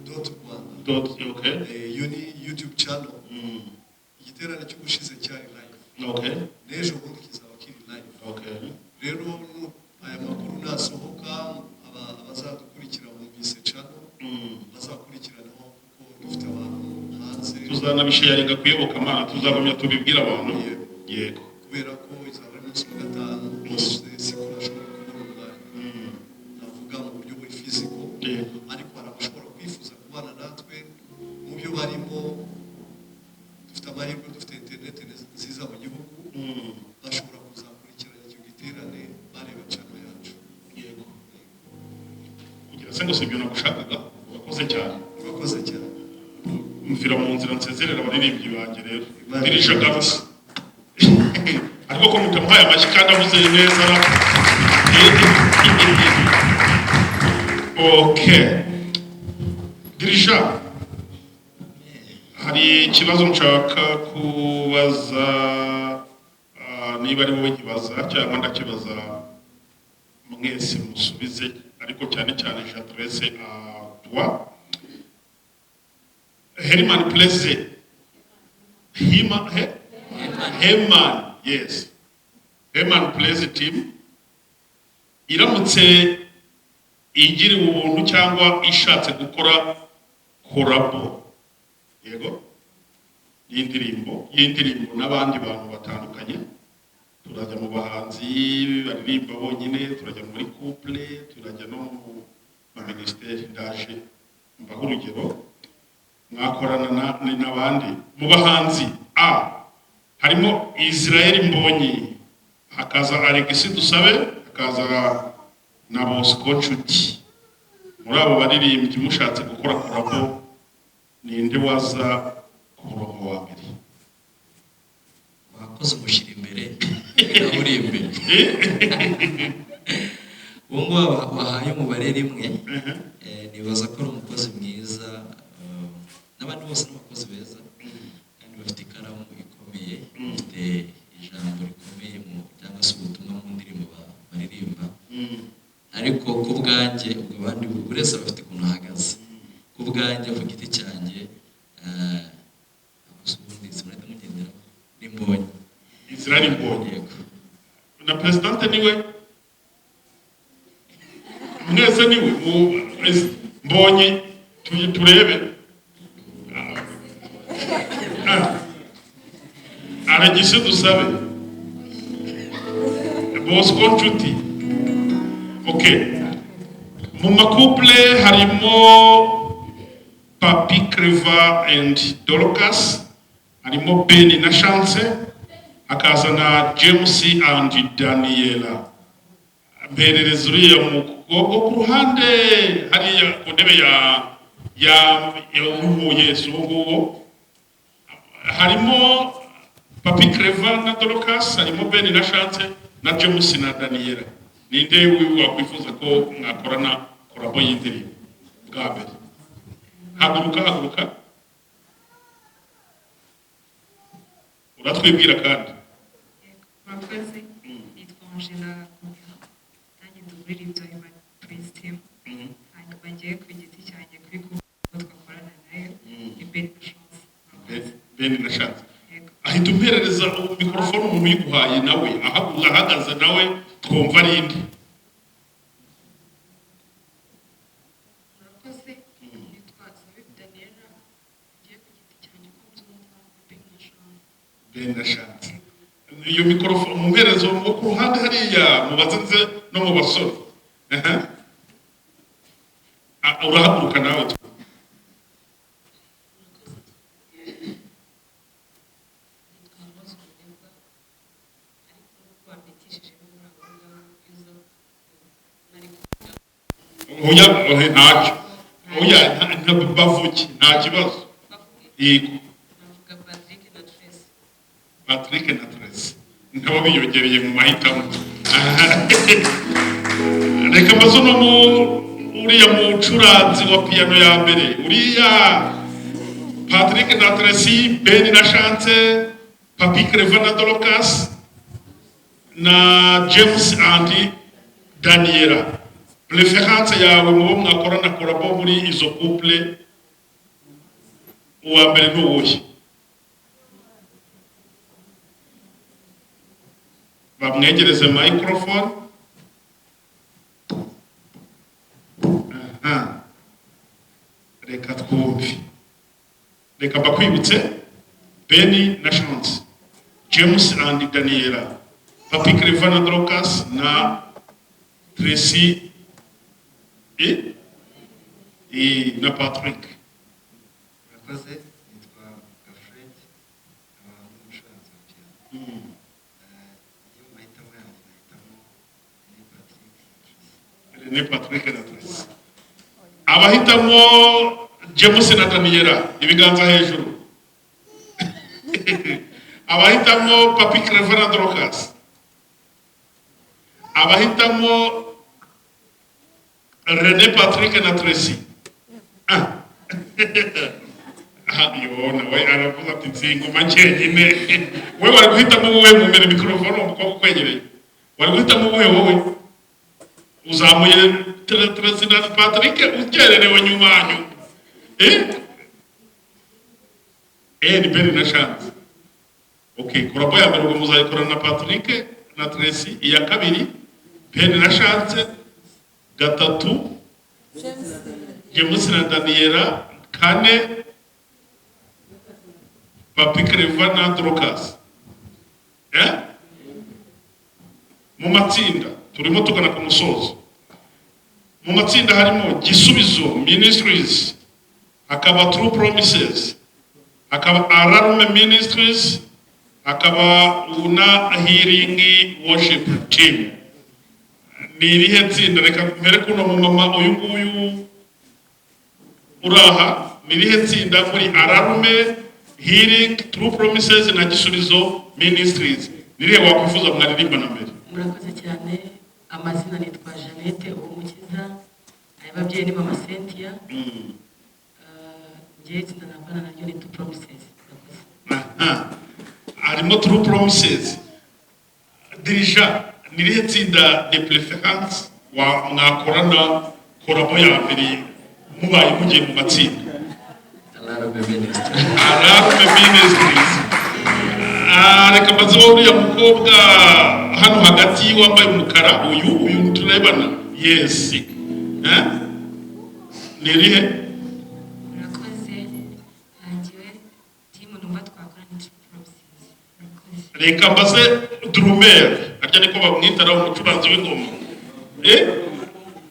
dot Rwanda. Dot, okay. Iyo ni YouTube channel. Igiterane cy'ubushize cyari live. N'ejo bundi kizaba kiri live. Rero aya makuru nasohoka, abazadukurikira bumvise channel, bazakurikiranaho kuko dufite abantu hanze. Tuzanabisharinga ku Iyobokamana, tuzagumya tubibwire abantu, yego. Kubera ko izaba ari umunsi wa gatanu, bose siko bashobora kubona umwanya, navuga mu buryo buri physical, ariko hari abashobora kwifuza kubana natwe mu byo barimo. Dufite amahirwe, dufite interineti nziza mu gihugu, bashobora kuzakurikirana icyo giterane bareba channel yacu. Yego, kugira se ngo si ibyo nagushakaga. Urakoze cyane. Urakoze cyane. Mvira mu nzira nsezerera abaririmbyi banjye rero. Imana Dirisha, garuka. Ariko ko mutamuhaye amashyi kandi avuze neza ra? Okay, dirisha, hari ikibazo nshaka kubaza, niba ari wowe nkibaza cyangwa ndakibaza mwese musubize, ariko cyane cyane j'adresse à toi, Herman Pleze Hima, he? Heman, yes, Heman Praise Team iramutse igiriwe ubuntu cyangwa ishatse gukora collabo, yego, y'indirimbo n'abandi bantu batandukanye, turajya mu bahanzi baririmba bonyine, turajya muri couple, turajya no mu ma minisiteri, ndaje mbaho urugero, mwakorana n'abandi mu bahanzi a harimo Israel Mbonyi, hakaza Alexis Dusabe, hakaza na Bosco Nshuti. Muri abo baririmbyi, mushatse gukora collabo, ninde waza ku murongo wa mbere? Wakoze umushyira imbere, nawe uri imbere. Uwo nguwo wahaye umubare 1, nibaza ko ari umukozi mwiza, n'abandi bose ni abakozi beza kandi bafite ikaramu ikomeye, bafite ijambo rikomeye mu cyangwa se ubutumwa mu ndirimbo baririmba. Ariko ku bwanjye, ubwo abandi buri wese aba afite ukuntu ahagaze, ku bwanjye, ku giti cyanjye, ubundi sinahita mugenderaho, ni Mbonyi. Israel Mbonyi? Yego. Na présidente niwe, mwese niwe. Mbonyi, turebe. Alexis Dusabe, Bosco Nshuti. Okay, mu ma couple harimo Papi Clever and Dorcas, harimo Ben na Chance, hakaza na James and Daniela. Mperereza uriya. Umukobwa wo ku ruhande hariya ku ntebe ya Yesu, uwo nguwo. Harimo Papi Clever na Dorcas, harimo Ben na Chance na James na Daniela. Ninde wakwifuza ko mwakorana collabo y'indirimbo bwa mbere? Haguruka, haguruka, uratwibwira kandi. Murakoze, nitwa Angela Gomera, nanjye ndi umuririmbyi wa Human Praise Team. Hanyuma ngewe ku giti cyanjye kuri kumwe twakorana nayo ni Ben na Chance. Murakoze. Ben na Chance. Yego. Ahita umperereza mikorofone umuntu uyiguhaye nawe ahaguruka ahagaze nawe twumva ari indi. Murakoze, nitwa Sabibu Daniela, ngiye ku giti cyanjye ko mbyumva ni Ben na Chance. Ben na Chance. Iyo mikorofone umuherezo wo ku ruhande hariya mubaze nze no mu basore. Aha. Ah, urahaguruka nawe. Nitwa Rose Umurerwa, ariko nubwo bampitishijemo muri abo ngabo izo nari kuvuga. Oya, oya, ntacyo, oya, bavuge nta kibazo. Bavuge. Yego. Navuga Patrick na Tracy. Patrick na Tracy nabo biyongereye mu mahitamo. Aha. Reka mbaze uno mu uriya mucuranzi wa piyano ya mbere uriya. Patrick na Tracy, Ben na Chance, Papi Clever na Dorcas na James and Daniela, preference yawe mu bo mwakorana collabo muri izo couple, uwa mbere ni uwuhe? Bamwegereze microphone. Aha. Reka twumve, reka mbakwibutse: Benny na Chance, James and Daniela, Papi Clever na Dorcas na Tracy na Patrick. Murakoze, nitwa Gafred, nkaba ndi umucuranzi wa piyano. Iyo mu mahitamo yanjye nahitamo René Patrick na Tracy. René Patrick na Tracy. Abahitamo James na Daniela, ibiganza hejuru. Abahitamo Papi Clever na Dorcas. Abahitamo René Patrick na Tracy. Ah. Ah, yo nawe aravuga ati nsinguma njyenyine. Wowe wari guhitamo wowe mu mbere mikorofone umukobwa ukwegereye. Wari guhitamo wowe wowe. Uzamuye Tracy na Patrick ukererewe nyuma nyuma. Eh? Eh, ni Ben na Chance. Okay, collabo ya mbere ubwo muzayikorana na Patrick na Tracy, iya kabiri Ben na Chance, gatatu James na Daniela, kane Papi Clever na Dorcas. Eh? Mu matsinda turimo tugana ku musozo. Mu matsinda harimo Gisubizo Ministries, hakaba True Promises, hakaba Ararume Ministries, hakaba Una Healing Worship Team. Ni irihe tsinda? Reka mbere kuno mu mama uyu nguyu uraha, ni irihe tsinda muri Ararume, Healing, True Promises na Gisubizo Ministries? Ni irihe wakwifuza mwaririmba na mbere? Murakoze cyane, amazina nitwa Jeannette Uwumukiza, ababyeyi ni mama Cynthia. Ngewe itsinda nakorana naryo ni Two Promises. Murakoze. Aha. Harimo True Promises. Dirija, ni irihe tsinda de preference wa mwakorana collabo ya mbere mubaye mugiye mu matsinda? Alarme Ministry. Alarme Ministries. Ah, reka mbaze wowe uriya mukobwa hano hagati wambaye umukara, uyu turebana, yes. Eh? Ni irihe? Murakoze, ntangiwe team numva twakora ni True Promises. Murakoze. Reka mbaze drummer, arya niko bamwita, ari umucuranzi w'ingoma. Eh?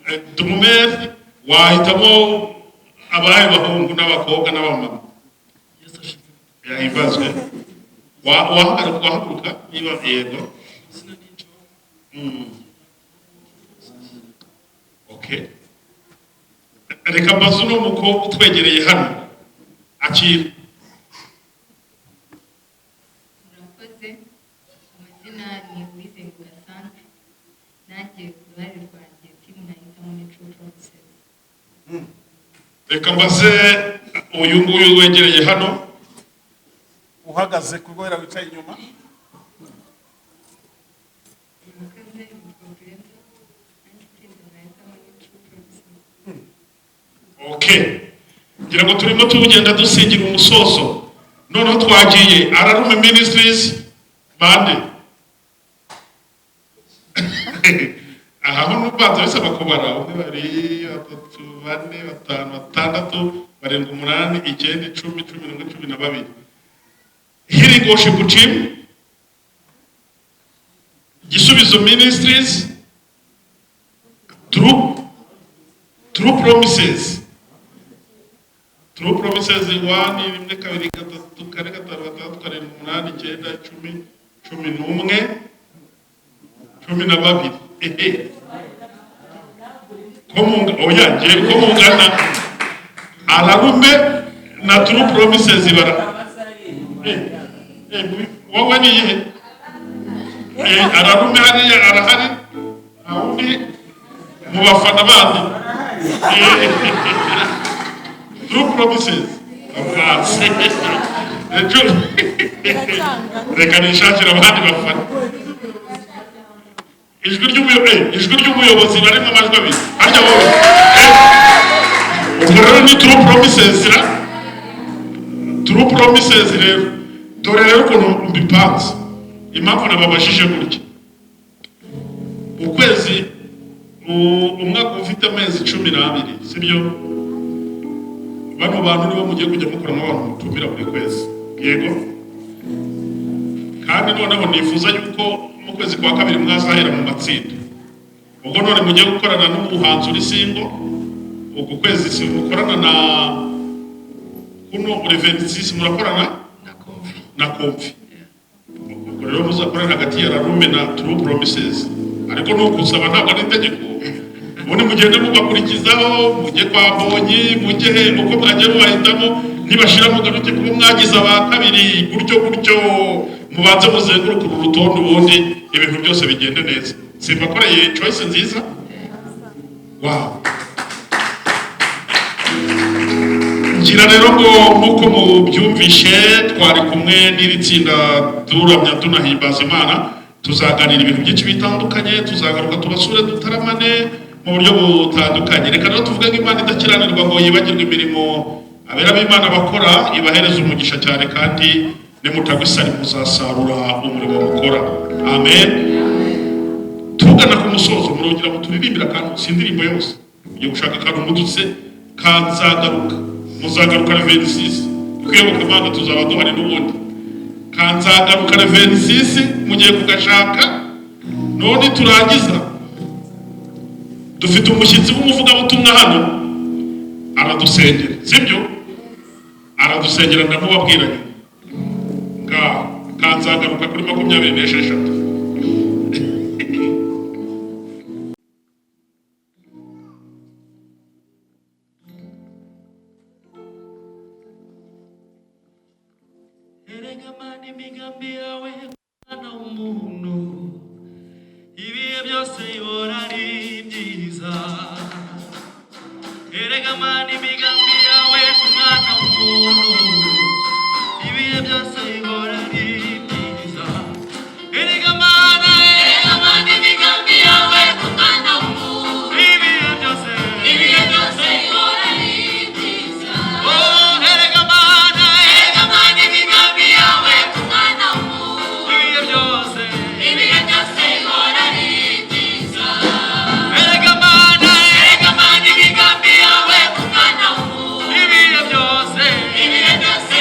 Eh, drummer, wahitamo abahe bahungu n'abakobwa n'abamama? Yesu ashimwe. Yahimbazwe. Wahaguruka, wahaguruka niba yego. Izina ni Joe. Okay, reka mbaze uno mukobwa utwegereye hano, akira. Murakoze. Amazina ni Uwizenguka Sandra. Nanjye ku ruhare rwanjye, team nahitamo ni True Promises. Reka mbaze uyu nguyu wegereye hano, uhagaze kubera wicaye inyuma. Murakoze, nitwa Brenda. Nanjye itsinda nahitamo ni True Promises. Okay, ngira ngo turimo tugenda dusingira umusozo. Noneho twagiye Ararume Ministries bande aha ho n'ubanza bisaba kubara: umwe, babiri, batatu, bane, batanu, batandatu, barindwi, umunani, icyenda, 10, 11, 12. Healing Worship Team, Gisubizo Ministries, True Promises. True Promises, one, rimwe, kabiri, gatatu, kane, gatanu, gatandatu, karindwi, umunani, icyenda, 10, 11, 12. Ehe, ko munga, oya, ngiye ko mungana. Ararume na True Promises bara wowe ni iyihe? Ararume hariya arahari, nta wundi mu bafana bandi. True Promises amazi ejo, reka nishakire abandi bafana. Ijwi ry'umuyobozi barimo amajwi abiri harya wowe. Ubwo rero ni True Promises ra. True Promises rero, dore rero ukuntu mbipanze, impamvu nababajije gutya: ukwezi umwaka ufite amezi 12, sibyo? Bano bantu nibo mugiye kujya mukuramo abantu mutumira buri kwezi. Yego, kandi noneho nifuza yuko mu kwezi kwa kabiri mwazahera mu matsinda. Ubwo none mugiye gukorana n'umuhanzi uri single, uku kwezi si mukorana na kuno uri 26, murakorana na Komfi. Na Komfi. Ubwo rero muzakorana hagati ya Rarume na True Promises, ariko ni ukusaba, ntabwo ari itegeko. Ubundi mugende mubakurikizaho, mujye kwa Mbonyi, mujye he, uko mwagiye mubahitamo, nibashira mugaruke kuba mwagize aba kabiri, gutyo gutyo, mubanze muzenguruke uru rutonde, ubundi ibintu byose bigende neza. Simbakoreye choice nziza? Wow. Ngira rero ngo nk'uko mubyumvishe, twari kumwe n'iri tsinda turamya tunahimbaza Imana. Tuzaganira ibintu byinshi bitandukanye, tuzagaruka tubasure, dutaramane mu buryo butandukanye. Reka rero tuvuge ngo Imana idakiranirwa ngo yibagirwe imirimo abera b'Imana bakora, ibahereza umugisha cyane, kandi nimutagwa isari muzasarura umurimo mukora. Amen. Tugana ku musozo, murongera muturirimbira akantu, si indirimbo yose, ugiye gushaka akantu mudutse kanzagaruka. Muzagaruka le 26, kuko iyobokamana tuzaba duhari n'ubundi. Kanzagaruka le 26, mugiye kugashaka. None turangiza, dufite umushyitsi w'umuvugabutumwa hano, aradusengera, sibyo? Aradusengera, ndamubabwira nyuma. Ngaho kanzagaruka kuri 26. Erega Mana, imigambi yawe mwana w'umuntu, ibihe byose ihora ari byiza. Erega Mana, imigambi yawe ku mwana w'umuntu, ibihe byose ihora ari byiza. Erega Mana, erega Mana, imigambi yawe ku mwana w'umuntu, ibihe byose, ibihe byose ihora ari byiza. Oh, erega Mana, erega Mana, imigambi yawe ku mwana w'umuntu, ibihe byose, ibihe byose ihora ari byiza. Erega Mana, erega Mana, imigambi yawe ku mwana w'umuntu, ibihe byose, ibihe byose.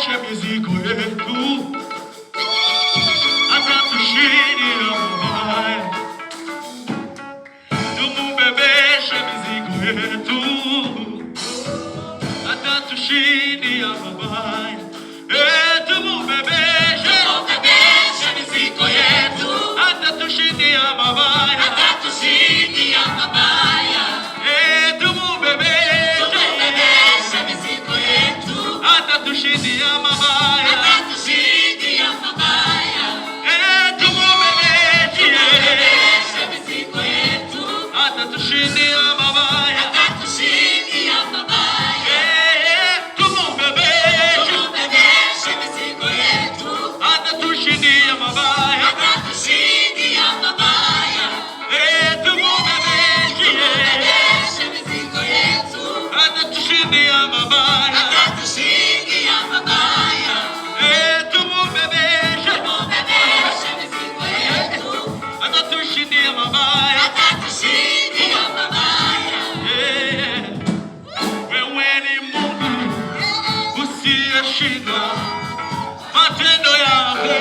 Tumubebeshe mizigo yetu, atatushindia mabaya. Tumubebeshe mizigo yetu, atatushindia mabaya. Eh, tumubebeshe, Tumubebeshe mizigo yetu, atatushindia mabaya. Atatushindia mabaya. Eh, tumubebeshe, Tumubebeshe mizigo yetu, atatushindia mabaya. Atatushindia mabaya. Eh, tumubebeshe, Tumubebeshe mizigo yetu, atatushindia mabaya. Atatushindia mabaya. Eh, tumubebeshe, Tumubebeshe mizigo yetu, atatushindia mabaya. Atatushindia mabaya. Eh, tumubebeshe, Tumubebeshe mizigo yetu, atatushindia mabaya. Atatushindia mabaya. Eh, tumubebeshe, Tumubebeshe mizigo yetu, atatushindia mabaya. Atatushindia mabaya. Eh, wewe ni Mungu usiyeshindwa, matendo yako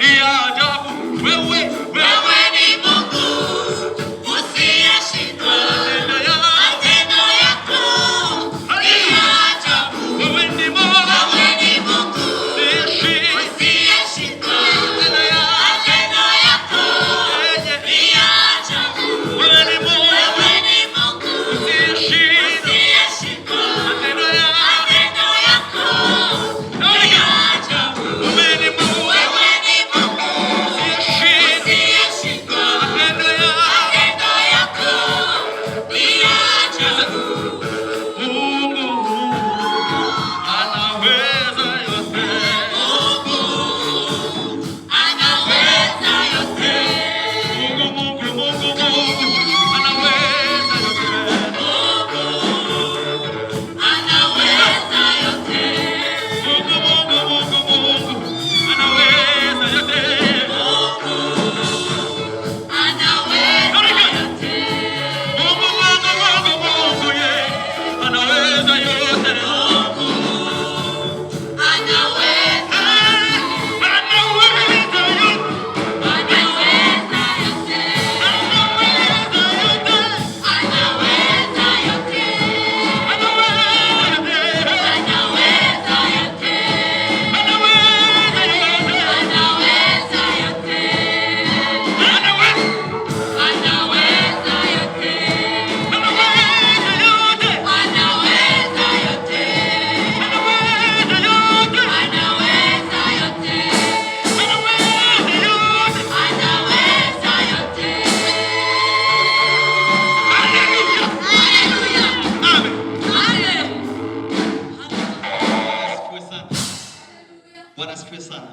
ni ya ajabu. Wewe, wewe Wewe ni Mungu usiyeshindwa, matendo yako, matendo yako ni ya ajabu. wewe ni Mungu Wewe ni Mungu usiyeshindwa, usiyeshindwa, matendo yako, matendo yako ni ya ajabu. wewe ni Mungu Wewe ni Mungu usiyeshindwa, usiyeshindwa, matendo yako, matendo yako ni ya ajabu. wewe ni Mungu Wewe ni Mungu usiyeshindwa, usiyeshindwa, matendo yako. matendo yako ni ya ajabu. Mungu anaweza yote. Mungu anaweza yote. Mungu, Mungu, Mungu, Mungu anaweza yote. Mungu anaweza yote. Mungu, Mungu, Mungu, Mungu anaweza yote. Mungu anaweza yote. Mungu, Mungu, Mungu, Mungu, yeah, anaweza yote. Mungu anaweza, Anaweza yote. anaweza yote. Anaweza yote. Anaweza yote. Anaweza yote. Anaweza yote. Anaweza yote. Anaweza yote. Anaweza. Anaweza yote. Anaweza yote. Anaweza yote. Anaweza yote. Anaweza yote. Anaweza yote. Anaweza yote. Hallelujah. Haleluya. Amen. Amen. Asifiwe sana. Bwana asifiwe sana.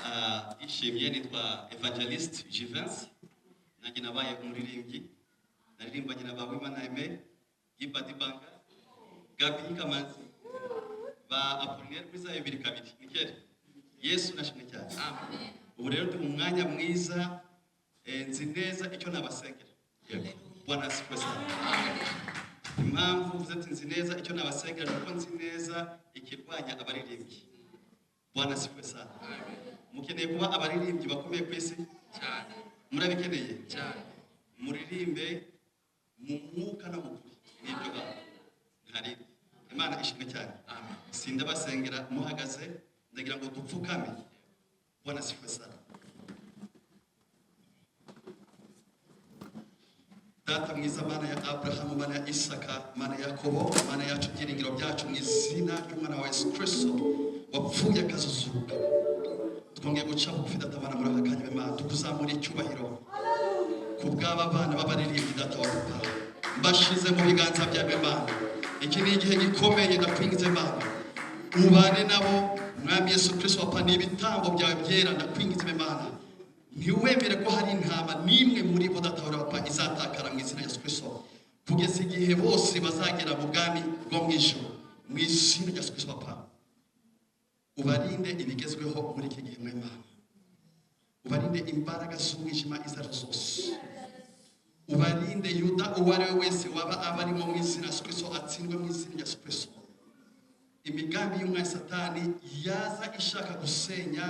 Ah, ishimye nitwa Evangelist Jivens, nanjye nabaye umuririmbyi, naririmbanye na ba Wimana Aime, Giba Dibanga, Gabi Kamanzi, ba Apollinaire kuri za 2 2 ni kera. Yesu nashimwe cyane. Ubu rero ndi mu mwanya mwiza, nzi neza icyo nabasengera. Bwana asifiwe sana. Impamvu mvuze ati nzi neza icyo nabasengera, ni uko nzi neza ikirwanya abaririmbyi. Bwana asifiwe sana. Mukeneye kuba abaririmbyi bakomeye ku isi? Murabikeneye? Muririmbe mu mwuka no mu kuri, nibyo ngaho ntari. Imana ishimwe cyane. Sindabasengera muhagaze, ndagira ngo dupfukame. Bwana asifiwe sana. Data mwiza, Mana ya Aburahamu, Mana ya Isaka, Mana ya Yakobo, Mana yacu, byiringiro byacu, mu izina ry'umwana wa Yesu Kristo wapfuye akazuzuka, twongeye guca bugufi, Data Mana, muri aka kanya, Imana, tukuzamura icyubahiro ku bw'aba bana b'abaririmbyi. Data wa papa, mbashize mu biganza byawe, Imana. Iki ni igihe gikomeye, ndakwingize Imana, ubane nabo. Mwami Yesu Kristo papa, ni ibitambo byawe byera. Ndakwingize Imana, ntiwemere ko hari intama n'imwe muri bo, Data wa papa, izatakara mu izina rya Yesu Kristo, kugeza igihe bose bazagera mu bwami bwo mu ijuru. Mu izina rya Yesu Kristo papa, ubarinde ibigezweho muri iki gihe. Mwimana, ubarinde imbaraga z'umwijima izo ari zo zose, ubarinde Yuda uwo ari we wese waba aba arimo. Mu izina Yesu Kristo, atsindwe mu izina rya Yesu Kristo. Imigambi y'umwami Satani yaza ishaka gusenya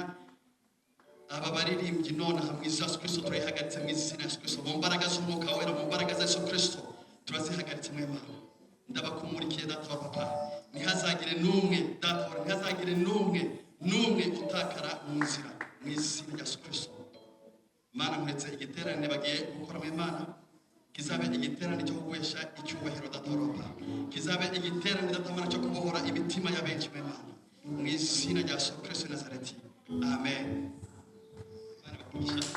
aba baririmbyi nonaha, mu izina Yesu Kristo turayihagaritse. Mu izina Yesu Kristo, mu mbaraga z'Umwuka Wera, mu mbaraga za Yesu Kristo turazihagaritse. Mu Imana, ndabakumurikiye, data wa papa, ntihazagire n'umwe, data wa, ntihazagire n'umwe n'umwe utakara mu nzira, mu izina rya Yesu Kristo. Mana, nkuretse igiterane bagiye gukora mu Imana kizabe igiterane cyo kuguhesha icyubahiro, data wa papa, kizabe igiterane, data wa, cyo kubohora imitima ya benshi mu Imana, mu izina rya Yesu Kristo Nazareti, amen. Imana ibahe umugisha.